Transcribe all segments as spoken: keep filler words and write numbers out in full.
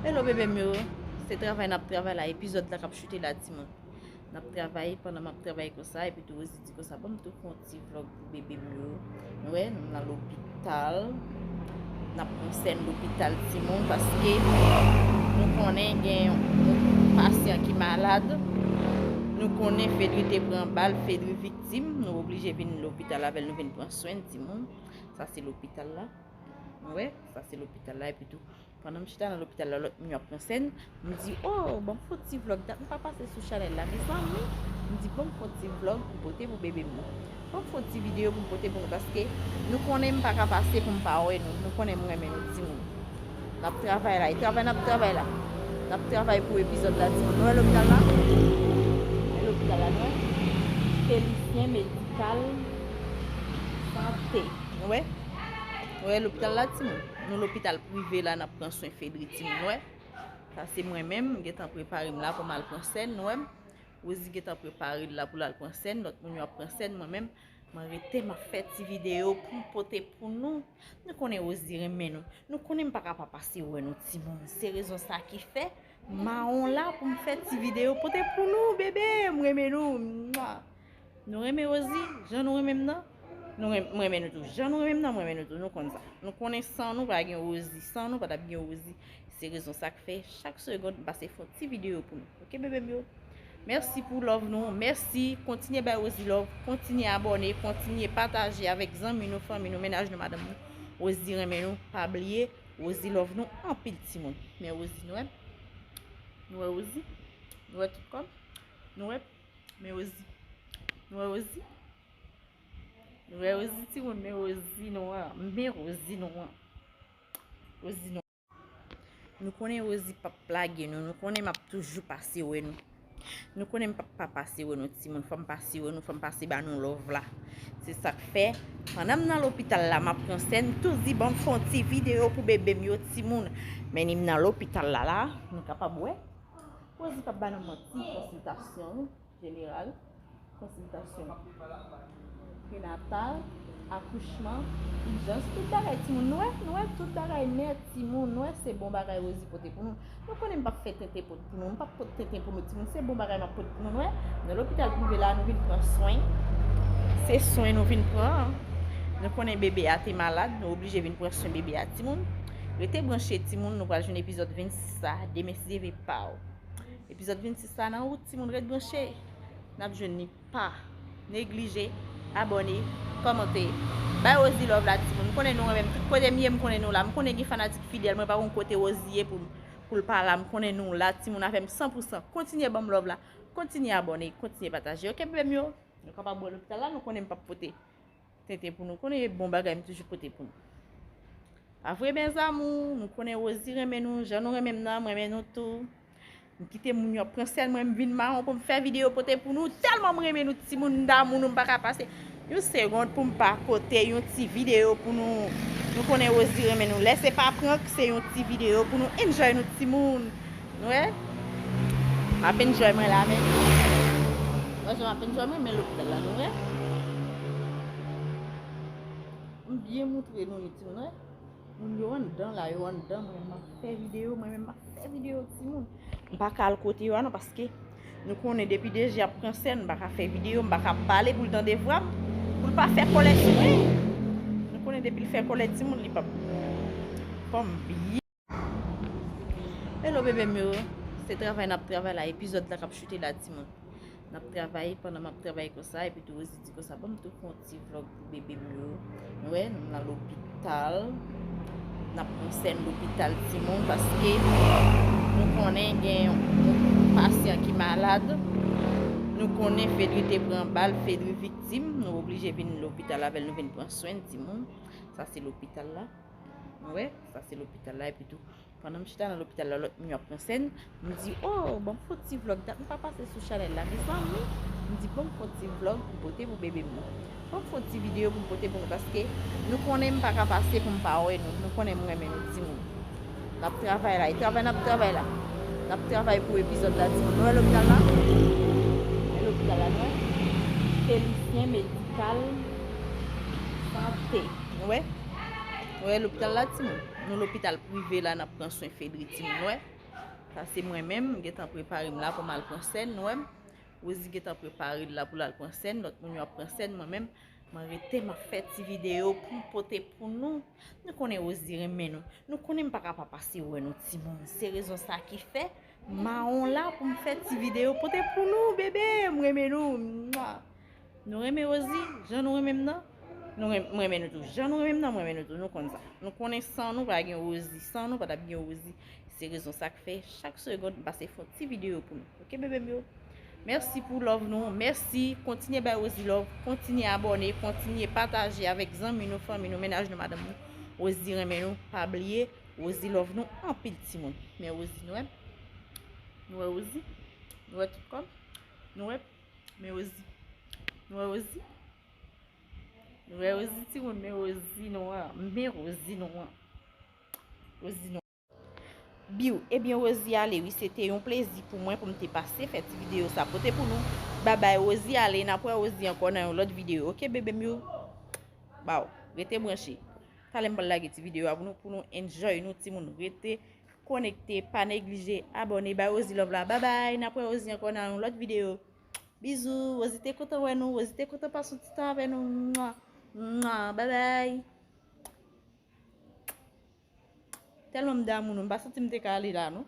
Hello bebe m yo, se travay n ap travay la, epizòd la k ap chute la timoun. N ap travay, pandan m ap travay konsa, epi tou Rosie di konsa, ban m tou fè yon ti vlog pou bebe m yo. Nou wè, nou nan lopital. N ap pran sèn lopital timoun, paske nou konnen gen yon pasyan ki malad. Nou konnen Fedri te pran bal, Fedri viktim. Nou oblije vin lopital avè l, nou vin pran swen timoun. Sa se lopital la. Nou wè, sa se lopital la, epi tou. Pandan m chita nan lopital la, lòt moun yo ap pran sèn, m di, oh, ban m fè yon ti vlog, dat m pa pase sou chanèl la, mezanmi. M di, ban m fè yon ti vlog pou pote pou bebe m nan. Ban m fè yon ti videyo pou m pote pou nou, paske nou konnen m pa ka pase pou m pa wè nou. Nou konnen m renmen nou timoun. N ap travay la, e travay n ap travay la. N ap travay pou epizòd la timoun. Nou wè lopital la? E lopital la, nou wè? Felisyen Medikal Sante. Nou wè? Nou wè lopital la timoun? Nou lopital prive la, n ap pran swen Fedri timoun, nou wè? Sa se mwen menm, m gentan prepare m la pou m al pran sèn, nou wè? Rosie gentan prepare l la pou l al pran sèn, lòt moun yo ap pran sèn, mwen menm, mwen rete, m ap fè ti videyo pou m pote pou nou. Nou konnen Rosie renmen nou. Nou konnen m pa ka pa pase wè nou timoun. Se rezon sa ki fè mawon la pou m fè ti videyo pote pou nou, bebe, m renmen nou. Mwa. Nou renmen Rosie, jan nou renmen m nan. Nou renm-, m renmen nou tou. Jan nou renmen m nan, m renmen nou tou. Nou konn sa. Nou konnen san nou pa gen Rosie. San nou pa t ap gen Rosie. Se rezon sa k fè chak segonn m pase fè yon ti videyo pou nou. Oke, bebe m yo? Mèsi pou love nou. Mèsi. Kontinye bay Rosie love. Kontinye abòne. Kontinye pataje avèk zanmi nou, fanmi nou, mennaj nou, madanm nou. Rosie renmen nou. Pa bliye, Rosie love nou anpil timoun. Men Rosie, nou wè? Nou wè Rosie? Nou wè tout kòb? Nou wè? Men Rosie. Nou wè Rosie? Nou wè Rosie timoun, men Rosie nou an. Men Rosie nou an. Rosie nou. Nou konnen Rosie p ap lage nou. Nou konnen m ap toujou pase wè nou. Nou konnen m p ap pa pase wè nou timoun. Fò m pase wè nou, fò m pase ba nou love la. Se sa k fè, pandan m nan lopital la, m ap pran sèn, m tou di ban m fè yon ti videyo pou bebe m yo timoun. Men ni m nan lopital la la, nou kapab wè. Rosie p ap ba nou manti, konsiltasyon, wi. Jeneral, konsiltasyon prenatal, akouchman, ijans, tout bagay timoun. Nou wè, nou wè tout bagay nèt timoun. Nou wè se bon bagay Rosie pote pou nou. Nou konnen m p ap fè tenten pot pou nou. M p ap pot tenten pou nou timoun. Se bon bagay m ap pot pou nou. Nou wè, nan lopital prive la, nou vin pran swen. Se swen nou vin pran. Nou konnen bebe a te malad, nou oblije vin pran swen bebe a timoun. Rete branche timoun, nou pral jwenn epizòd vennsis sa, demen si Dye vle pa w. Epizòd vennsis sa nan wout, timoun, ret branche. N ap jwenn li. Pa neglije abòne, kòmante, bay Rosie love la timoun. M konnen nou renmen m. Tout kote m ye, m konnen nou la. M konnen gen fanatik fidèl. Mwen pa konn kote Rosie ye pou, pou l pa la. M konnen nou la, timoun, avè m san pou san. Kontinye ban m love la. Kontinye abòne, kontinye pataje. Oke, bebe m yo? Nou kapab wè lopital la, nou konnen m p ap pote tenten pou nou. Konnen e bon bagay m toujou pote pou nou. Pa vre, mes amours? Nou konnen Rosie renmen nou, jan nou renmen m nan, m renmen nou tou. M kite moun yo ap pran sèn, mwen m vin mawon pou m fè videyo pote pou nou. Tèlman m renmen nou timoun, m damou nou, m pa ka pase yon segonn pou m pa pote yon ti videyo pou nou. Nou konnen Rosie renmen nou. Lè se pa prank, se yon ti videyo pou nou enjoy nou timoun. Nou wè? M ap enjoy mwen la, men. Wè jan m ap enjoy mwen, men lopital la, nou wè? M byen moutre nou li, timoun, wè? Moun yo anndan la, yo anndan, mwen menm m ap fè videyo, mwen menm m ap fè videyo, timoun. M pa ka al kote yo a non, paske nou konnen depi D J ap pran sèn, m pa ka fè videyo, m pa ka pale pou l tande vwa m, pou l pa fè kòlè sou mwen. Nou konnen depi l fè kòlè, timoun, li p ap fè m byen. Hello bebe m yo, se travay n ap travay la, epizòd la k ap chute la timoun. N ap travay, pandan m ap travay konsa, epi tou Rosie di konsa, ban m tou fè yon ti vlog pou bebe m yo. Nou wè, nou nan lopital, n ap pran sèn lopital timoun, paske nou konnen gen yon pasyan ki malad, nou konnen Fedri te pran bal, Fedri viktim, nou oblije vin lopital avè l, nou vin pran swen timoun. Sa se lopital la. Nou wè, sa se lopital la, epi tou, pandan m chita nan lopital la, lòt moun yo ap pran sèn, m di, oh, ban m fè yon ti vlog, dat m pa pase sou chanèl la, mezanmi. M di, ban m fè yon ti vlog pou pote pou bebe m nan. Ban m fè yon ti videyo pou m pote pou nou, paske nou konnen m pa ka pase pou m pa wè nou. Nou konnen m renmen nou timoun. N ap travay la, e travay n ap travay la. N ap travay pou epizòd la timoun. Nou wè lopital la? E lopital la, nou wè? Felisyen Medikal Sante. Nou wè? Nou wè lopital la timoun? Nou lopital prive la, n ap pran swen Fedri timoun, nou wè? Sa se mwen menm, m gentan prepare m la pou m al pran sèn, nou wè m. Rosie gentan prepare l la pou l al pran sèn, lòt moun yo ap pran sèn, mwen menm, mwen rete, m ap fè ti videyo pou m pote pou nou. Nou konnen Rosie renmen nou. Nou konnen m pa ka pa pase wè nou timoun. Se rezon sa ki fè mawon la pou m fè ti videyo pote pou nou, bebe. M renmen nou. Mwa. Nou renmen Rosie, jan nou renmen m nan? Nou renm-, m renmen nou tou. Jan nou renmen m nan, m renmen nou tou. Nou konn sa. Nou konnen san nou pa gen Rosie. San nou pa t ap gen Rosie. Se rezon sa k fè chak segonn m pase fè yon ti videyo pou nou. Oke, bebe m yo? Mèsi pou love nou. Mèsi. Kontinye bay Rosie love. Kontinye abòne. Kontinye pataje avèk zanmi nou, fanmi nou, mennaj nou, madanm nou. Rosie renmen nou. Pa bliye, Rosie love nou anpil, timoun. Men Rosie, nou wè? Nou wè Rosie? Nou wè tout kò m? Nou wè? Men Rosie. Nou wè Rosie? Nou wè Rosie, timoun? Men Rosie, nou wè? Men Rosie, nou wè? Rosie, nou. Biw, ebyen Rosie ale wi, se te yon plezi pou mwen pou m te pase fè ti videyo sa pote pou nou. Babay, Rosie ale, n ap wè Rosie ankò nan yon lòt videyo. Oke, bebe m yo? Baw, rete branche. Talè m pral lage ti videyo a pou nou, pou nou enjoy nou, timoun. Rete konekte, pa neglije abòne, bay Rosie love la. Babay, n ap wè Rosie ankò nan yon lòt videyo. Bizou, Rosie te kontan wè nou, Rosie te kontan pase yon ti tan avè nou. Mwa, mwa, babay. Tèlman m damou nou, m pa santi m te ka ale la, non.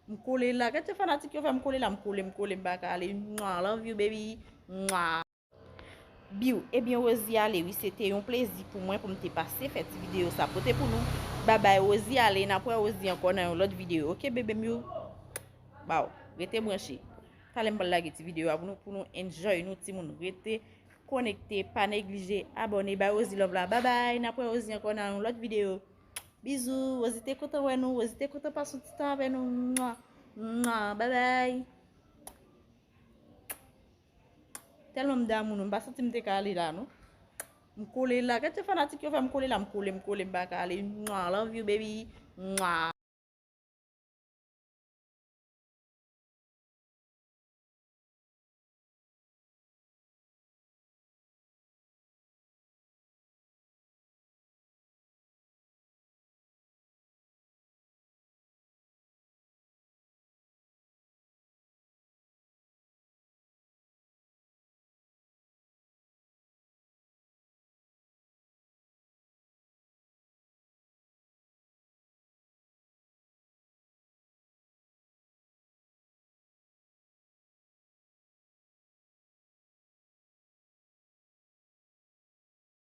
M kole la. Gad jan fanatik yo fè m kole la, m kole, m kole, m pa ka ale. Mwa, love you, baby. Mwa. Biw, ebyen Rosie ale wi, se te yon plezi pou mwen pou m te pase fè ti videyo sa pote pou nou. Babay, Rosie ale, n ap wè Rosie ankò nan yon lòt videyo. Oke, bebe m yo? Baw, rete branche. Talè m pral lage ti videyo a pou nou, pou nou enjoy nou, timoun. Rete konekte, pa neglije abòne, bay Rosie love la. Babay, n ap wè Rosie ankò nan yon lòt videyo. Bizou, Rosie te kontan wè nou, Rosie te kontan pase yon ti tan avè nou. Mwa, mwa, babay. Tèlman m damou nou, m pa santi m te ka ale la, non. M kole la. Gad jan fanatik yo fè m kole la, m kole, m kole, m pa ka ale. Mwa, love you, baby. Mwa.